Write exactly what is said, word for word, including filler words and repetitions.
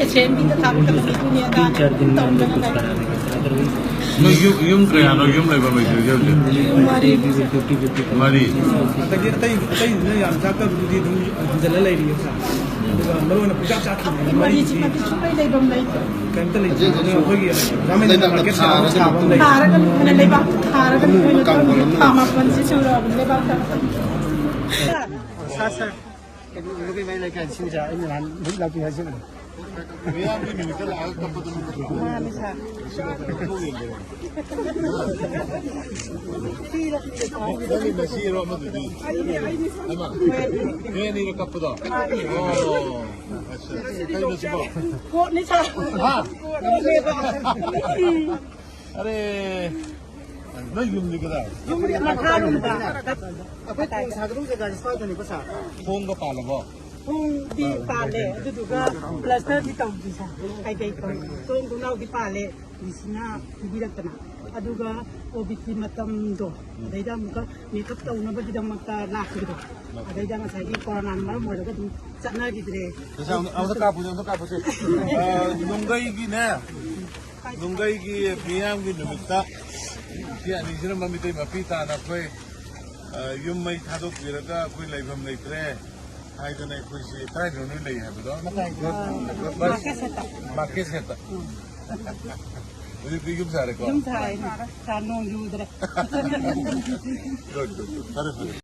ꯑꯦꯁꯦꯝꯕ꯭ꯂꯤꯗ ꯊꯥꯔꯛꯀꯗꯕ ꯃꯤꯗꯨꯅꯤ ꯑꯗꯥꯅꯤ ꯑꯗꯨꯝ ꯇꯧꯗꯅ ꯂꯩ꯫ ꯅꯣꯏ ꯌꯨꯝ ꯌꯨꯝ ꯀꯌꯥꯅꯣ ꯌꯨꯝ ꯂꯩꯐꯝ ꯂꯩꯇ꯭ꯔꯤꯁꯦ ꯍꯧꯖꯤꯛ? ꯃꯔꯤ꯫ ꯃꯔꯤ꯫ ꯑꯗꯒꯤ ꯑꯇꯩ ꯑꯇꯩꯗꯨꯅ ꯌꯥꯝ ꯆꯥꯛꯇꯕꯗꯨꯗꯤ ꯑꯗꯨꯝ ꯍꯟꯖꯤꯜꯂ ꯂꯩꯔꯤꯌꯦ ꯁꯥꯔ꯫ ꯑꯗꯨꯒ ꯃꯔꯨ ꯑꯣꯏꯅ ꯄꯨꯡꯆꯥꯛ ꯆꯥꯛꯈꯤꯕꯅꯦ ꯃꯔꯤꯁꯤ ꯃꯔꯤꯁꯤ ꯃꯇꯤꯛ ꯁꯨꯡꯂꯩ ꯂꯩꯐꯝ ꯂꯩꯇꯦ꯫ ꯀꯩꯝꯇ ꯂꯩꯇꯦ꯫ ꯑꯗꯨꯅ ꯑꯩꯈꯣꯏꯒꯤ ꯔꯥꯃꯦꯟ ꯃꯥꯔꯀꯦꯠ ꯁꯥꯕ ꯁꯥꯕ ꯑꯃ ꯂꯩ꯫ ꯊꯥꯔꯒ ꯑꯩꯈꯣꯏꯅ ꯂꯩꯕꯥꯛ ꯊꯥꯔꯒ ꯑꯩꯈꯣꯏꯅ ꯊꯥ ꯃꯥꯄꯟꯁꯤ ꯁꯨꯔꯛꯑꯕꯅꯤ ꯂꯩꯕꯥꯛ ꯊꯥꯔꯒ꯫ ꯁꯥꯔ ꯁꯥꯔ ꯀꯩꯅꯣ ꯅꯨꯄꯤ ꯃꯩ ꯂꯩꯀꯥꯏ ꯁꯤꯡꯁꯦ ꯑꯩꯅ ꯅꯍꯥꯟ ꯃꯤꯠ ꯂꯥꯛꯄꯤ ꯍꯥꯏꯁꯤꯕ꯫ ꯃꯤꯌꯥꯝꯒꯤ ꯅꯨꯃꯤꯠꯇ ꯂꯥꯛꯑꯒ ꯀꯞꯄꯗꯨꯅ ꯐꯠꯇ꯭ꯔꯣ? ꯃꯥꯅꯤ ꯁꯥꯔ꯫ ꯅꯪꯒꯤ ꯅꯆꯦꯔꯣ ꯑꯃꯗꯨꯗꯤ? ꯍꯩꯃꯥ, ꯅꯣꯏ ꯑꯅꯤꯔ ꯀꯞꯄꯗꯣ? ꯑꯣ, ꯑꯠꯆꯥ꯫ ꯀꯩꯅꯣ ꯁꯤꯕꯣ? ꯀꯣꯠꯅꯤ ꯁꯥꯔ꯫ ꯍꯥ? ꯀꯣꯠꯅꯦꯕ꯫ ꯑꯔꯦ, ꯅꯣꯏ ꯌꯨꯝꯗꯤ ꯀꯗꯥꯏ? ꯃꯈꯥꯔꯣꯝꯗ꯫ ꯑꯩꯈꯣꯏ ꯊꯣꯡ ꯁꯥꯒꯗꯧ ꯖꯒꯥꯁꯦ ꯁ꯭ꯋꯥꯏꯗꯅꯤꯀꯣ ꯁꯥꯔ꯫ ꯊꯣꯡꯒ ꯄꯥꯜꯂꯕꯣ? ꯊꯣꯡꯗꯤ ꯄꯥꯜꯂꯦ, ꯑꯗꯨꯗꯨꯒ ꯄ꯭ꯂꯥꯁꯇꯔꯗꯤ ꯇꯧꯗ꯭ꯔꯤ ꯁꯥꯔ꯫ ꯀꯩꯀꯩ ꯇꯧ-, ꯊꯣꯡ ꯊꯣꯡꯅꯥꯎꯗꯤ ꯄꯥꯜꯂꯦ, ꯗꯤ ꯁꯤꯅ ꯄꯤꯕꯤꯔꯛꯇꯅ꯫ ꯑꯗꯨꯒ ꯀꯣꯚꯤꯗꯀꯤ ꯃꯇꯝꯗꯣ, ꯑꯗꯩꯗ ꯑꯃꯨꯛꯀ ꯃꯦꯀꯞ ꯇꯧꯅꯕꯒꯤꯗꯃꯛꯇ ꯂꯥꯛꯈꯤꯕꯗꯣ, ꯑꯗꯩꯗ ꯉꯁꯥꯏꯒꯤ ꯀꯣꯔꯣꯅꯥꯅ ꯃꯔꯝ ꯑꯣꯏꯔꯒ ꯑꯗꯨꯝ ꯆꯠꯅꯈꯤꯗ꯭ꯔꯦ꯫ ꯑꯃꯨꯛꯇ ꯀꯥꯞꯄꯨꯁꯦ, ꯑꯃꯨꯛꯇ ꯀꯥꯞꯄꯨꯁꯦ꯫ ꯑ, ꯅꯨꯡꯒꯩꯒꯤꯅꯦ, ꯅꯨꯡꯒꯩꯒꯤ ꯃꯤꯌꯥꯝꯒꯤ ꯅꯨꯃꯤꯠꯇ ꯏꯆꯦ ꯑꯅꯤꯁꯤꯅ ꯃꯃꯤꯇꯩ ꯃꯄꯤ ꯇꯥꯅ ꯑꯩꯈꯣꯏ, ꯑ, ꯌꯨꯝ ꯃꯩ ꯊꯥꯗꯣꯛꯄꯤꯔꯒ ꯑꯩꯈꯣꯏ ꯂꯩꯐꯝ ꯂꯩꯇ꯭ꯔꯦ ꯍꯥꯏꯗꯅ ꯑꯩꯈꯣꯏꯁꯦ ꯀꯗꯥꯏꯗꯅꯣ ꯅꯣꯏ ꯂꯩ ꯍꯥꯏꯕꯗꯣ? ꯃꯥꯔꯀꯦꯠ ꯁꯦꯠꯇ꯫ ꯃꯥꯔꯀꯦꯠ ꯁꯦꯠꯇ꯫ ꯍꯧꯖꯤꯛꯇꯤ ꯌꯨꯝ ꯁꯥꯔꯦꯀꯣ? ꯌꯨꯝ ꯁꯥꯏ, ꯁꯥꯔ, ꯅꯣꯡ ꯆꯨꯗ꯭ꯔꯦ꯫ Good, good, good. ꯐꯔꯦ, ꯐꯔꯦ꯫